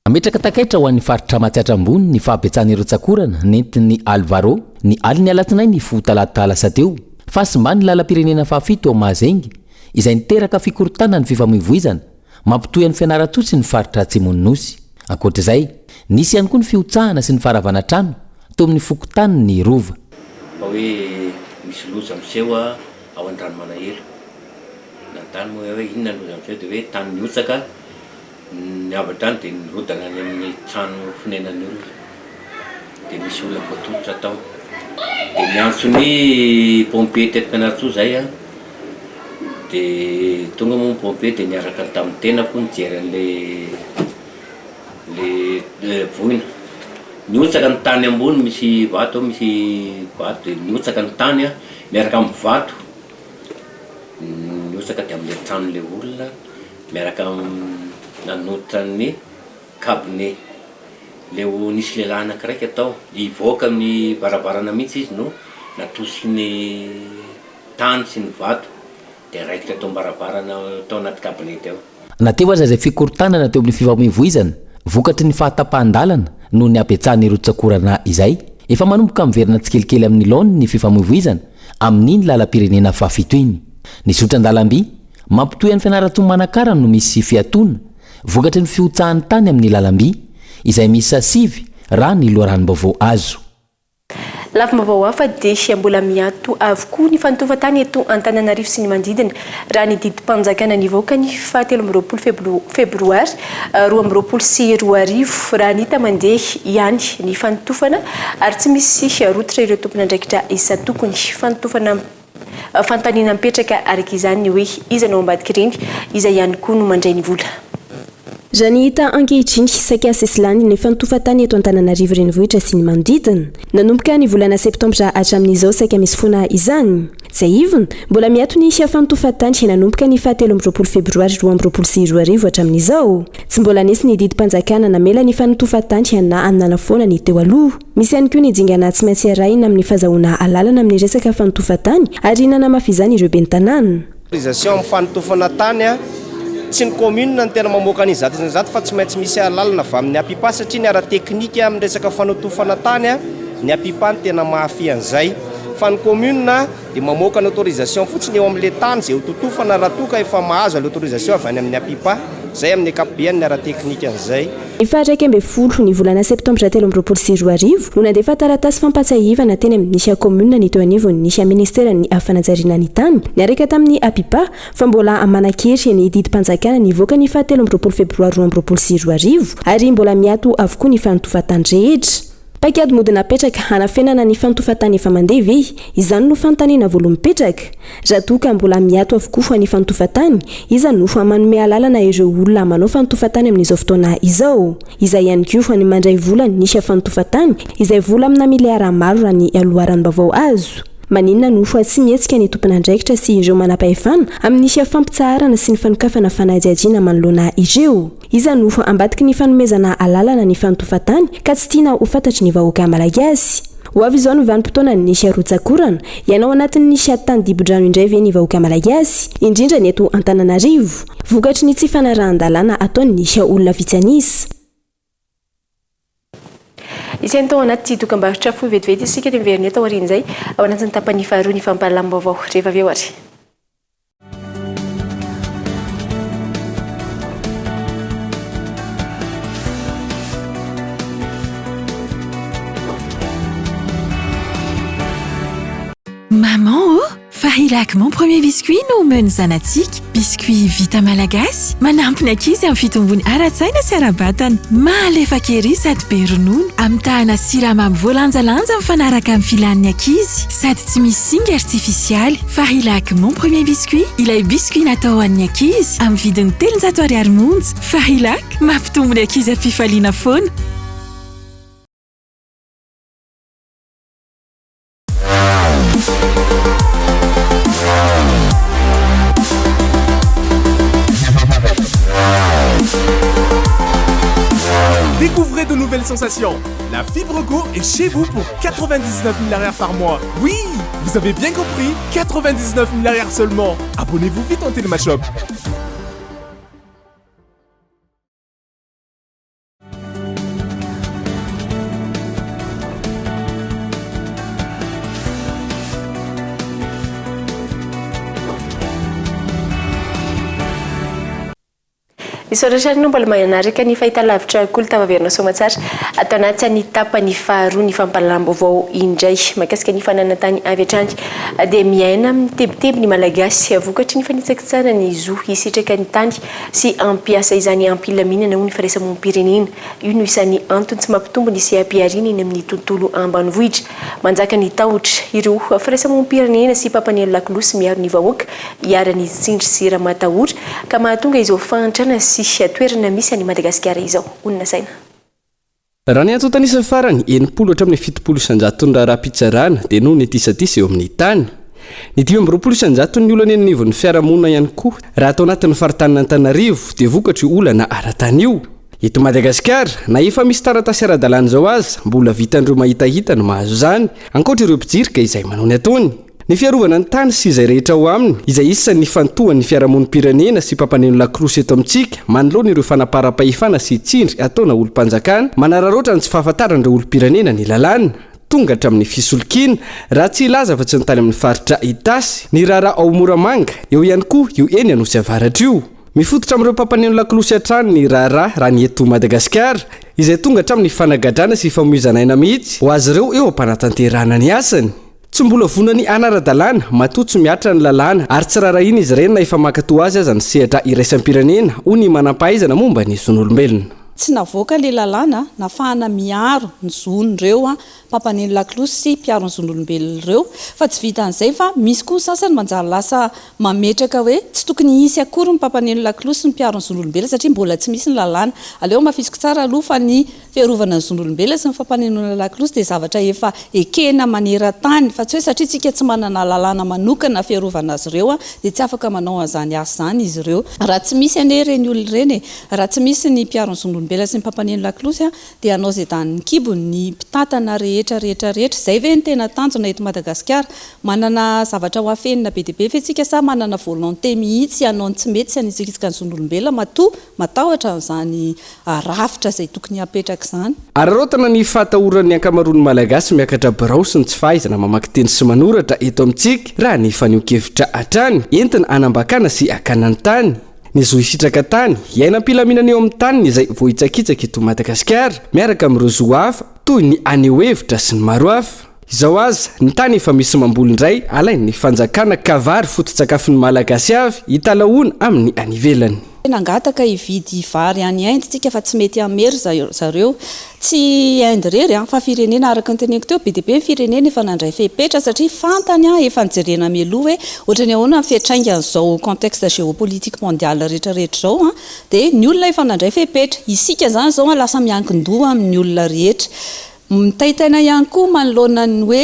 S6: Nametraka takaitra ho an'ny faritra Matsiatra Ambony ny fahabetsahan'ireo tsakorana nentin'i Alvaro ny alin'ny alatsinainy hifoha talata lasa teo. Fahasimban'ny lalam-pirenena fahafito ao Mahazengy izay niteraka fikorontanan'ny fifamoivoizana mampitohy an'i Fianarantsoa sy ny faritra Atsimon'ny Nosy. Ankoatra izay, nisy ihany koa ny fihotsahana sy ny faharavana trano teo amin'ny fokontanin'ny Rova.
S15: Fa hoe misy loza miseho ao Andranomanahelo. Nanontany moa aho hoe inona ny loza miseho dia hoe tany nihotsaka. Ny avy hatrany dia nirodana any amin'ny trano fonenan'ny olona, dia nisy olona voatototra tao. Dia niantso ny pompier teto Fianarantsoa izahay an, dia tonga moa ny pompier dia niaraka tamin'ny tenako nijery an'ilay ilay voina. Nihotsaka ny tany ambony misy vato ao, misy vato dia nihotsaka ny tany an, miaraka amin'ny vato, nihotsaka dia amin'ilay tranon'ilay olona. Miaraka nanotra ny cabinet le ho nisy lehilahy anakiraika tao, hivoaka ny varavarana mihitsy izy no natosiky ny tany sy ny vato de raikitra tao am-baravarana tao anaty cabinet tao.
S6: Na teo aza izay fikorontanana teo amin'ny fifamoivoizana vokatry ny fahatapahan-dalana noho ny habetsahan'ny rotsak'orana izay, efa manomboka miverina tsikelikely amin'ny laoniny ny fifamoivoizana amin'iny lalam-pirenena fahafito iny. Ny zotran-dalamby Mampitohy an'i Fianarantsoa Manakara no misy fiatoana, vokatry ny fihotsahan'ny tany amin'ny lalamby, izay miisa sivy raha ny loharanom-baovao azo.
S5: Lafim-baovao hafa dia mbola miato avokoa ny fanotofan-tany eto Antananarivo sy ny manodidina, raha ny didim-panjakana nivoaka ny faha 23 febroary 2022, raha ny hita mandeha ihany ny fanotofana ary tsy misy rototra ireo tompon'andraikitra isan-tokony. Fanotofana. Fanontaniana mipetraka araka izany ny hoe iza no ao ambadik'ireny, iza ihany koa no mandray ny vola?
S4: Raha ny hita ankehitriny, saika sesilany ny fanotofan-tany eto Antananarivo Renivohitra sy ny manodidina. Nanomboka ny volana septambra hatramin'izao saika misy foana izany. Tsiahivina, mbola miato ny fanotofan-tany nanomboka ny faha 23 febroary 2022 hatramin'izao. Tsy mbola nisy ny didim-panjakana namela ny fanotofan-tany na nanafoana ny teo aloha. Misy ihany koa ny dingana tsy maintsy arahina amin'ny fazahoana alalana amin'ny resaka fanotofan-tany ary nanamafy izany ireo ben'ny tanàna.
S16: Autorisation amin'ny fanotofana tany, tsy ny commune no tena mamoaka an'iny 100% fa tsy maintsy misy alalana avy amin'ny APIPA satria ny ara-teknika amin'ny resaka fanotofana tany, ny APIPA no tena mahafehy an'izay. Fa ny commune dia mamoaka ny autorisation fotsiny eo amin'ilay tany izay hototofana raha toa ka efa mahazo ilay autorisation avy any amin'ny APIPA. Izay amin'ny ankapobeny ny ara-teknikan'izay.
S4: Ny faha 11 ny volana septambra 2023 no nandefa taratasy fampahatsiahivana teny amin'ny kaominina ny teo anivon'ny minisiteran'ny fanajariana ny tany niaraka tamin'ny APIPA fa mbola manan-kery ny didim-panjakana nivoaka ny faha 23 febroary 2022 ary mbola miato avokoa ny fanotofan-tany rehetra. Paikady mody napetraka hanafenana ny fanotofan-tany efa mandeha ve? Izany no fanontaniana voalohany mipetraka. Raha toa ka mbola miato avokoa ny fanotofan-tany, iza no manome alalana ireo olona manao fanotofan-tany amin'izao fotoana izao? Iza ihany koa ny mandray vola ny fanotofan-tany, izay vola amina miliara maro raha ny loharanom-baovao azo? Maninona no tsy mihetsika ny tompon'andraikitra sy ireo manampahefana amin'ny fampitsaharana sy ny fanokafana fanadihadiana manoloana ireo? Iza no ambadiky ny fanomezana alalana ny fanotofan-tany ka tsy tiana ho fantatry ny vahoaka malagasy? Ho avy izao ny vanim-potoanan'ny rotsak'orana, hiaina ao anatin'ny tany dibo-drano indray ve ny vahoaka malagasy, indrindra ny eto Antananarivo, vokatry ny tsy fanarahan-dalàna ataon'ny olona vitsy an'isa?
S5: Isan'ny tao anaty dokambarotra fohy vetivety isika dia miverina eto aorian'izay ao anatin'ny tapany faharoa ny fampahalalam-baovao rehefa avy eo ary.
S17: Maman ô! Farilac mon premier biscuit no omen'ny zanatsika. Biscuit vita malagasy, manampy ny ankizy amin'ny fitombony ara-tsaina sy ara-batana. Mahalefaka ery sady be ronono. Amitahana siramamy voalanjalanja mifanaraka amin'ny filan'ny ankizy sady tsy misy singa artifisialy. Farilac mon premier biscuit, ilay biscuit natao ho an'ny ankizy, amin'ny vidiny 300 ariary monja. Farilac, mampitombo ny ankizy am-pifaliana foana.
S18: Découvrez de nouvelles sensations. La fibre Go est chez vous pour 99 000 arrières par mois. Oui, vous avez bien compris, 99 000 arrières seulement. Abonnez-vous vite en Télémashop.
S5: Misaotra hatrany anao mbola manaraka ny fahitalavitra Kolo Tavaverina Soamatsara ato anatin'ny tapany faharoa ny fampahalalam-baovao indray mahakasika ny fananan-tany avy hatrany dia miaina amin'ny tebiteby ny Malagasy vokatry ny fanitsakitsahana ny zo hisitraka ny tany sy hampiasa izany am-pilaminana hoy ny firaisamonim-pirenena. Io no isan'ny antony tsy mampitombo ny seha-pihariana eny amin'ny tontolo ambanivohitra. Manjaka ny tahotra. Ireo firaisamonim-pirenena sy mpampaneno lakolosy miaro ny vahoaka iharan'ny tsindry sy ramatahora ka mahatonga izao fahantrana sy toerana misy an'i Madagasikara izao. Honina saina.
S10: Raha ny antontan'isa farany, 60 hatramin'ny 70 isan-jaton'ny raharaham-pitsarana dia noho ny tisatisa eo amin'ny tany. Ny 25 isan-jaton'ny olana eny anivon'ny fiarahamonina ihany koa, raha ato anatin'ny faritanin'Antananarivo, dia vokatr'io olana ara-tany io. Eto Madagasikara, na efa misy taratasy ara-dalàna izao aza, mbola vitan'ireo mahitahita no mahazo izany, ankoatra ireo mpijirika izay manao ny ataony. Ny fiarovana ny tany sy izay rehetra ao aminy, izay isan'ny nifantohan'ny fiarahamonim-pirenena sy mpampaneno lakolosy eto amintsika manoloana ireo fanaparam-pahefana sy tsindry ataona olom-panjakana manararaotra ny tsy fahafantaran'ireo olom-pirenena ny lalàna, tonga hatramin'ny fisolokiana, raha tsy hilaza afa-tsy ny tany amin'ny faritra Itasy, ny raharaha ao Moramanga, eo ihany koa io eny Anosy Avaratra io. Mifototra amin'ireo mpampaneno lakolosy hatrany ny raharaha raha ny eto Madagasikara, izay tonga hatramin'ny fanagadrana sy famoizana aina mihitsy ho azy ireo eo am-panatanterahana ny asany. Tsy mbola vonona ny hanara-dalàna, matoa tsy mihatra ny lalàna ary tsy rarahiana izy ireny na efa mankatoa azy aza ny sehatra iraisam-pirenena, hoy ny manampahaizana momba ny zon'olombelona.
S19: Tsy navoaka ilay lalàna nafahana miaro ny zon'ireo mpampaneno lakolosy sy mpiaro ny zon'olombelona ireo. Fa tsy vitan'izay fa misy koa ny sasany manjary lasa mametraka hoe tsy tokony hisy akory ny mpampaneno lakolosy sy ny mpiaro ny zon'olombelona satria mbola tsy misy ny lalàna. Aleo hamafisiko tsara aloha fa ny fiarovana ny zon'olombelona sy ny fampanenoana lakolosy dia zavatra efa ekena maneran-tany fa tsy hoe satria tsika tsy manana lalàna manokana fiarovana azy ireo dia tsy afaka manao an'izany asa izany izy ireo. Raha tsy misy anie ireny olona ireny e, raha tsy misy ny mpiaro ny zon'olombelona sy ny mpampaneno lakolosy dia hanao izay danin'ny kibony ny mpitantana rehetra rehetra rehetra. Izay ve no tena tanjona eto Madagasikara? Manana zavatra ho afenina be dia be ve tsika sa manana volonté mihitsy hanao ny tsy mety sy hanitsikitsika ny zon'olombelona matoa matahotra an'izany rafitra izay tokony hapetraka izany?
S10: Araraotana ny fahatahoran'ny ankamaroan'ny Malagasy miakatra birao sy ny tsy fahaizana mamaky teny sy manoratra eto amintsika raha ny fanehoan-kevitra hatrany entina hanambakana sy hakana ny tany. Ny zo hisitraka tany, hiaina am-pilaminana eo amin'ny taniny izay voahitsakitsaka eto Madagasikara, miaraka amin'ireo zo hafa toy ny haneho hevitra sy ny maro hafa. Izao aza, ny tany efa misy mamboly indray alain'ny fanjakana ka vary foto-tsakafon'ny Malagasy avy hitalahoana amin'ny any ivelany.
S19: Nangataka hividy vary any Inde tsika fa tsy mety hamery zareo. Tsy Inde irery fa firenena araka ny teneniko teo be dia be ny firenena efa nandray fepetra satria fantany efa nijerena mialoha hoe ohatran'ny ahoana ny fiantraingan'izao contexte géopolitique mondial rehetra rehetra izao dia ny olona efa nandray fepetra. Isika izany izao lasa miankin-doha amin'ny olona rehetra. Mitaintaina ihany koa manoloana ny hoe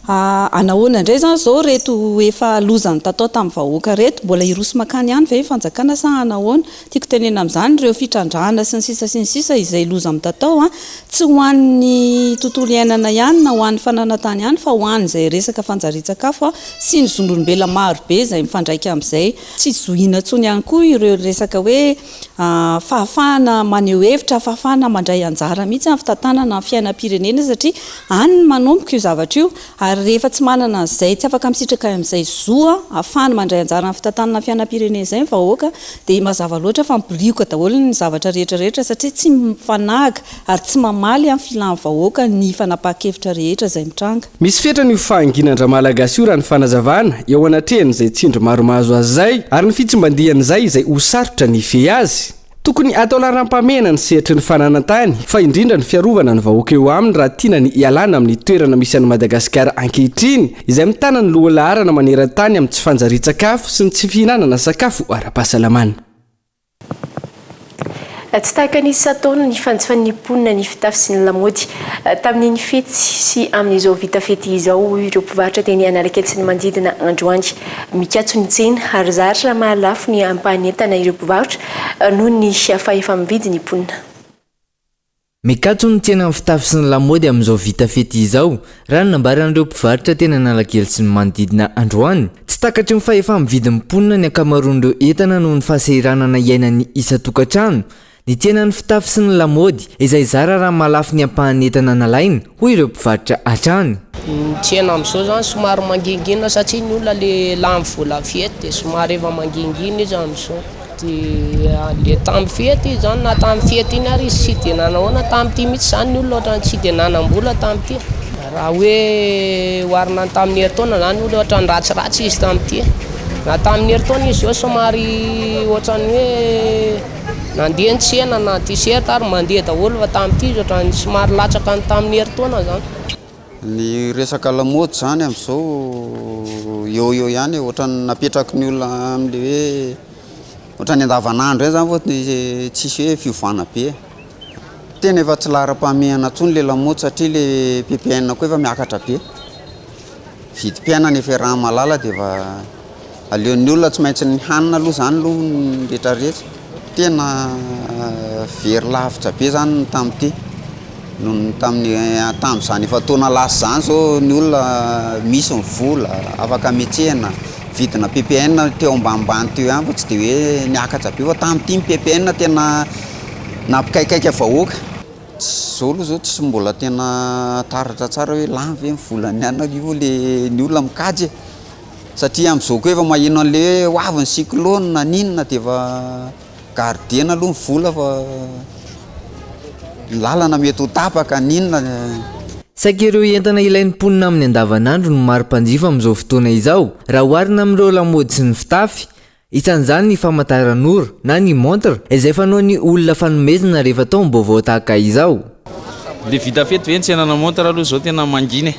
S19: anahoana indray izany izao ireto efa loza nitatao tamin'ny vahoaka ireto? Mbola hiroso mankany ihany ve ny fanjakana sa hanahoana? Tiako tenenina amin'izany ireo fitrandrahana sy ny sisa sy ny sisa izay loza mitatao tsy ho an'ny tontolo iainana ihany na ho an'ny fananantany ihany fa ho an'izay resaka fanjarian-tsakafo sy ny zon'olombelona maro be izay mifandraika amin'izay. Tsy zohiana intsony ihany koa ireo resaka hoe fahafahana maneho hevitra, fahafahana mandray anjara mihitsy amin'ny fitantanana ny fiainam-pirenena satria any no manomboka io zavatra io ary rehefa tsy manana an'izay, tsy afaka misitraka amin'izay zo ahafahany mandray anjara amin'ny fitantanana ny fiainam-pirenena izay ny vahoaka dia mazava loatra fa mibirioka daholo ny zavatra rehetra rehetra satria tsy mifanahaka ary tsy mamaly amin'ny filan'ny vahoaka ny fanapahan-kevitra rehetra izay mitranga.
S10: Misy fetrany io fahanginan-dRamalagasy io raha ny fanazavana, eo anatrehan'izay tsindry maro mahazo azy izay, ary ny fitsimbandihan'izay izay ho sarotra ny hifehy azy. Tokony hatao laharam-pahamehana ny sehatry ny fananan-tany, fa indrindra ny fiarovana ny vahoaka eo aminy raha tiana ny hialana amin'ny toerana misy an'i Madagasikara ankehitriny, izay mitana ny lohalaharana maneran-tany amin'ny tsy fanjarian-tsakafo sy ny tsy fihinanana sakafo ara-pahasalamana.
S5: Tsy tahaka ny isan-taona ny fanjifan'ny mponina ny fitafy sy ny lamaody tamin'iny fety sy amin'izao vita fety izao, hoy ireo mpivarotra teny Analakely sy ny manodidina androany. Mikatso ny tsena ary zary raha mahalafo ny ampahan'entana ireo mpivarotra noho ny fahefa-mividy ny mponina.
S20: Mikatso ny tsenan'ny fitafy sy ny lamaody amin'izao vita fety izao, raha ny nambaran'ireo mpivarotra teny Analakely sy ny manodidina androany. Tsy takatry ny fahefa-mividin'ny mponina ny ankamaroan'ireo entana noho ny fahasahiranana iainan'ny isan-tokantrano. Ny tsenan'ny fitafy sy ny lamaody, izay zara raha mahalafo ny ampahan'entana nalaina, hoy ireo mpivarotra hatrany.
S21: Ny tsena amin'izao zany somary mangingina satria ny olona le lany vola fety dia somary efa mangingina izy amin'izao. Dia le tamin'ny fety izy zany na tamin'ny fety iny ary izy tsy dia nanahoana, tamin'ity mihitsy zany ny olona ohatran'ny tsy dia nanam-bola tamin'ity. Raha hoe oharina ny tamin'ny herintaona zany olona ohatran'ny ratsiratsy izy tamin'ity. Na tamin'ny herintaona izy zao somary ohatran'ny hoe nandeha ny tsena na t-shirt ary mandeha daholo fa tamin'ity izy ohatran'ny somary latsaka ny tamin'ny herintaona zany.
S22: Ny resaka lamaody zany amin'izao eo eo ihany e, ohatran'ny napetraky ny olona amin'le hoe ohatran'ny andavanandro ihany zany fa tsisy hoe fiovana be. Tena efa tsy laharam-pahamehana intsony le lamaody satria le ppn koa efa miakatra be. Vidim-piainana efa iaraha-mahalala dia efa aleon'ny olona tsy maintsy ny hanina aloha zany aloha ny rehetrarehetra. Tena very lavitra be zany ny tamin'ity. Noho ny tamin'ny tamin'izany efa taona lasa izany izao ny olona misy ny vola afaka hametsehana, vidina ppn teo ambanimbany teo ihany fa tsy dia hoe niakatra be fa tamin'ity ny ppn tena nampikaikaika vahoaka. Izao aloha izao tsy mbola tena taratra tsara hoe lany ve ny volan'ny anona, io le ny olona mikajy e, satria amin'izao koa efa maheno an'le hoe ho avy ny cyclone na n'inona dia efa. Gardena aloha ny vola fa ny lalana mety ho tapaka n'inona.
S20: Saika ireo entana ilain'ny mponina amin'ny andavanandro no maro mpanjifa amin'izao fotoana izao, raha oharina amin'ireo lamaody sy ny fitafy. Isan'izany ny famantaranora na ny montre izay fanaon'ny olona fanomezana rehefa taom-baovao tahaka izao.
S1: Le vita fety ve ny tsenana montre aloha zao tena mangina e!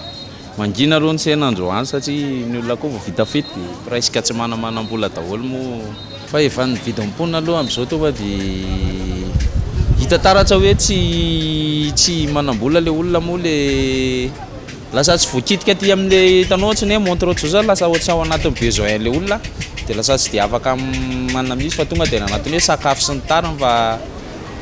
S1: Mangina aloha ny tsena androany satria ny olona koa vao vita fety de presque tsy manamanam-bola daholo moa. Fa efa ny vidin'ny mponina aloha amin'izao tonga de hita taratra hoe tsy tsy manam-bola le olona moa le Lasa tsy voakitika aty amin'le hitanao ohatrany hoe montre ohatr'izao zany lasa tsy ao anatin'ny besoin le olona de lasa tsy de afaka manana mihitsy fa tonga de any anatin'ny hoe sakafo sy ny tariny fa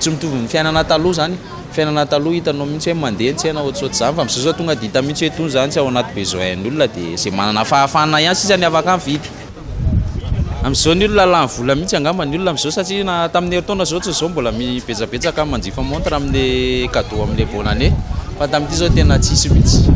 S1: tsy mitovy amin'ny fiainana taloha zany, fiainana taloha hitanao mihitsy hoe mandeha ny tsena ohatrohatr'izany fa amin'izao zao tonga de hita mihitsy hoe itony zany tsy ao anaty besoin ny olona de ze manana fahafahana ihany sisa ny afaka mividy. Amin'izao ny olona lany vola mihitsy angamba ny olona amin'izao satria na tamin'ny herintaona izao tsy izao mbola betsabetsaka ny manjifa montre amin'ilay cadeau amin'ilay bonne année fa tamin'ity izao tena tsisy mihitsy.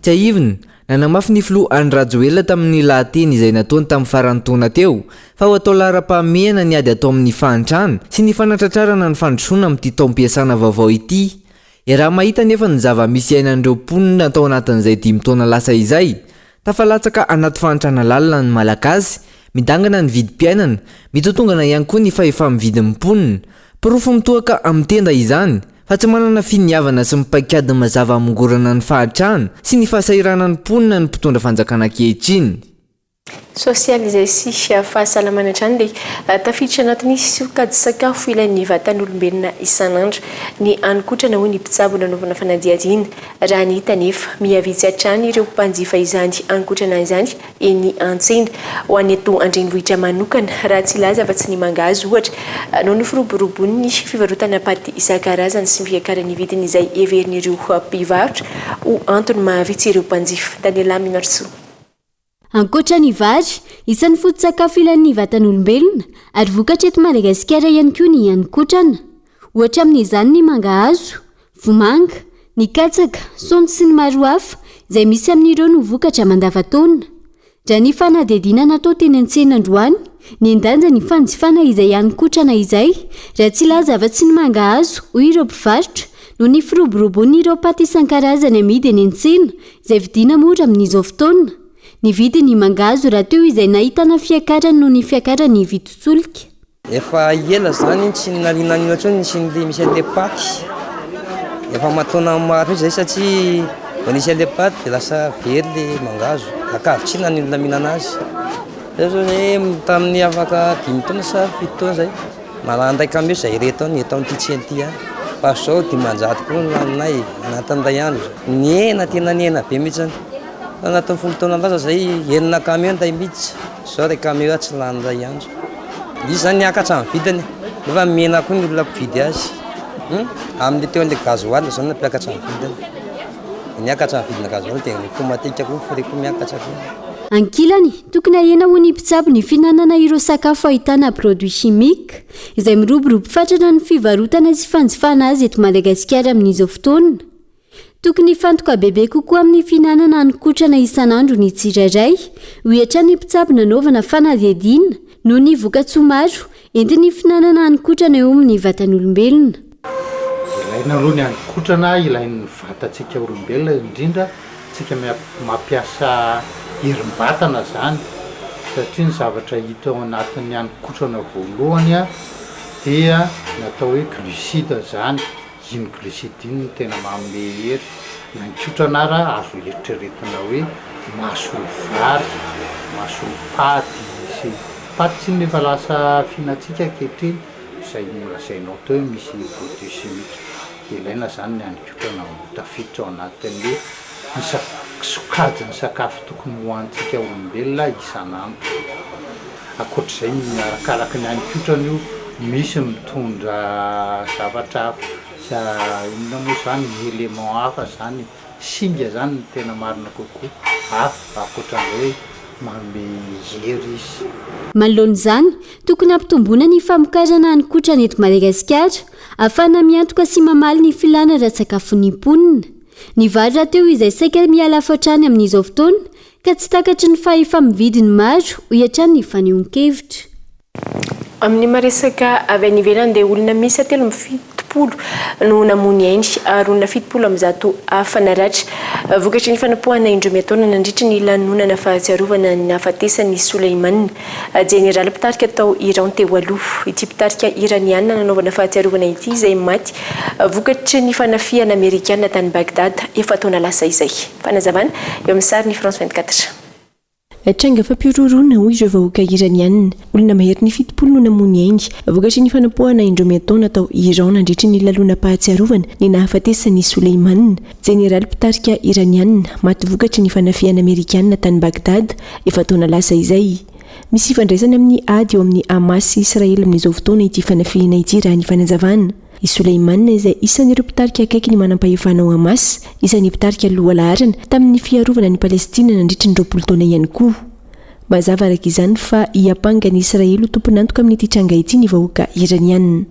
S20: Tsiahivina, nanamafy ny filoha Andry Rajoelina tamin'ny lahateny izay nataony tamin'ny faran'ny taona teo fa ho atao laharam-pahamehana ny ady atao amin'ny fahantrana sy ny fanatratrarana ny fandrosoana amin'ity taom-piasana vaovao ity. Iaraha-mahita anefa ny zava-misy iainan'ireo mponina tao anatin'izay dimy taona lasa izay Tafalatsaka anaty fahantrana lalina ny Malagasy, midangana ny vidim-piainana, mitotongana ihany koa ny fahefa-mividin'ny mponina. Porofo mitohaka amin'ny tenda izany, fa tsy manana finiavana sy ny paikady mazava hamongorana ny fahantrana sy ny fahasahiranan'ny mponina ny mpitondra fanjakana ankehitriny.
S5: Sosialy izay sy fahasalamana hatrany dia tafiditra anatin'ny sokajy sakafo ilain'ny vatan'olombelona isan'andro ny haninkotrana hoy ny mpitsabo nanaovana fanadihadiana. Raha ny hita anefa, miha-vitsy hatrany ireo mpanjifa izany haninkotrana izany eny an-tsena. Ho an'ny eto an-drenivohitra manokana, raha tsy hilaza afa-tsy ny mangahazo ohatra, noho ny firoborobon'ny fivarotana paty isan-karazany sy ny fiakaran'ny vidiny izay heverin'ireo mpivarotra ho antony mahavitsy ireo mpanjifa. Daniela Minarsoa.
S14: Ankoatra ny vary, isan'ny foto-tsakafo ilain'ny vatan'olombelona ary vokatra eto Madagasikara ihany koa ny haninkotrana. Ohatra amin'izany ny mangahazo, vomanga, ny katsaka, saonjo sy ny maro hafa, izay misy amin'ireo no vokatra mandavantaona. Raha ny fanadihadiana natao teny an-tsena androany, nihen-danja ny fanjifana izay haninkotrana izay, raha tsy hilaza afa-tsy ny mangahazo, hoy ireo mpivarotra, noho ny firoborobon'ireo paty isan-karazany amidy eny an-tsena, izay vidiana mora amin'izao fotoana. Ny vidin'ny mangahazo rahateo izay nahitana fiakarany noho ny fiakaran'ny vidin-tsolika.
S2: Efa ela zany tsy nariana intsony ny sy misy an'le paty, efa aman-taonany maro mihitsy zay satria vao nisy an'le paty de lasa very le mangahazo, ankavitsiana ny olona mihinana azy, zay zao zay tamin'ny afaka dimy taona sa fito taona zay. Malanday camion zay ireto any eto amin'ity tsena ity ihany fa zao 500 koa ny laninay anatin'ny iray andro. Nihena tena nihena be mihitsy fa anatin'ny folo taona lasa zay enina camion nday miditra zao iray camion tsy lany iray andro. Izy zany niakatra ny vidiny nefa mihena koa ny olona mpividy azy. Amin'ny teo an'ilay gasoil zao no nampiakatra ny vidiny. Niakatra ny vidina gasoil dia automatique koa frais koa miakatra koa.
S14: Ankilany, tokony ahena ho ny mpitsabo ny fihinanana ireo sakafo ahitana produits chimiques, izay miroborobo fatratra ny fivarotana sy fanjifana azy eto Madagasikara amin'izao fotoana. Tokony hifantoka bebe kokoa amin'ny fihinanana hanin-kotrana isan'andro ny tsirairay, hoy hatrany ny mpitsabo nanaovana fanadihadiana, noho ny vokatsoa maro entin'ny fihinanana hanin-kotrana eo amin'ny vatan'olombelona.
S23: Ilaina aloha ny hanin-kotrana, ilain'ny vatantsika olombelona indrindra tsika mampiasa herim-batana zany satria ny zavatra hita ao anatin'ny hanin-kotrana voalohany dia ny atao hoe glucide zany, iny glucide iny no tena manome hery, ny hanin-kotrana ara azo eritreretina hoe mahasolo vary, mahasolo paty sy, paty tsinona efa lasa fihinantsika ankehitriny. Izay nolazainao teo hoe misy produit chimique ilaina izany ny haninkotrana ho tafiditra ao anatin'ny ny sokajin'ny sakafo tokony hohanintsika olombelona isan'andro. Ankoatr'izay ny arakaraky ny haninkotrana io misy mitondra zavatra hafa inona moa izany élément hafa izany Singa zany no tena marina kokoa hafa ankoatran'izay hoe manome hery izy.
S14: Manoloana izany, tokony hampitomboina ny famokarana haninkotrana eto Madagasikara, ahafahana miantoka sy mamaly ny filàna ara-tsakafon'ny mponina. Ny vary rahateo izay saika mihalafo hatrany amin'izao fotoana, ka tsy takatry ny fahefa-mividy ny maro, hoy hatrany ny fanehoan-kevitra.
S5: Amin'ny maha resaka avy any ivelany dia olona miisa 73 70 no namoy ny ainy ary olona 170 hafa naratra vokatry ny fanapoahana indroa miantaona nandritry ny lanonana fahatsiarovana ny nahafatesan'i Soleiman, jeneraly mpitarika tao Iran teo aloha. Ity mpitarika Iraniana nanaovana fahatsiarovana ity izay maty vokatry ny fanafihana amerikana tany Bagdad efa-taona lasa izay. Fanazavana eo amin'ny sarin'ny France 24.
S4: Tranga fampihorohoroana, hoy ireo vahoaka Iraniana. Olona maherin'ny 70 no namoy ny ainy, vokatry ny fanapoahana indroa miantaona tao Iran nandritry ny lalonam-pahatsiarovana ny nahafatesan'i Soleiman, jeneraly mpitarika Iraniana, maty vokatry ny fanafihana amerikana tany Bagdad, efa-taona lasa izay. Misy ifandraisany amin'ny ady eo amin'ny Hamas sy Israely amin'izao fotoana ity fanafihana ity raha ny fanazavana. I Soleiman izay isan'ireo mpitarika akaiky ny manampahefana ao Hamas, isan'ny mpitarika lohalaharana tamin'ny fiarovana an'i Palestina nandritry ny 20 taona ihany koa. Mazava araka izany fa hiampanga an'i Israely ho tompon'antoka amin'ity tranga ity ny vahoaka Iraniana.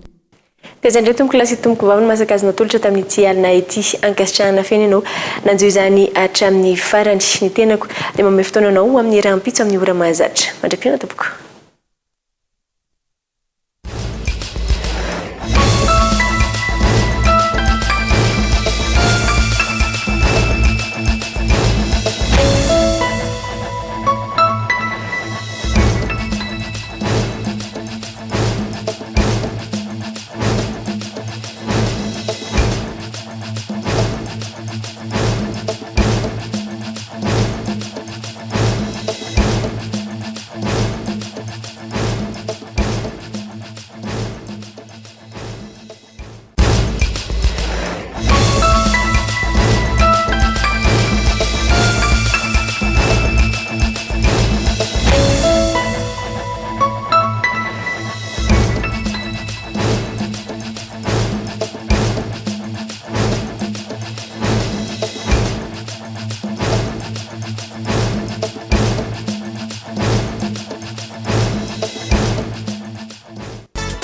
S5: Dia izay indray tompoko lahy sy tompoko vavy no masaka azo natolotra tamin'ity alina ity. Ankasitrahana feno ianao nanjo izany hatramin'ny farany. Ny tenako dia manome fotoana anao ho amin'ny rahampitso amin'ny ora mahazatra. Mandra-pihaona tompoko.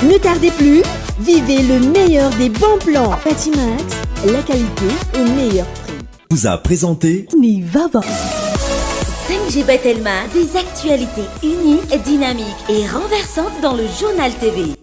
S3: Ne tardez plus, vivez le meilleur des bons plans. Batimax, la qualité au meilleur prix.
S8: Vous a présenté
S3: Ny Vava.
S9: 5G by Telma, des actualités uniques, dynamiques et renversantes dans le journal TV.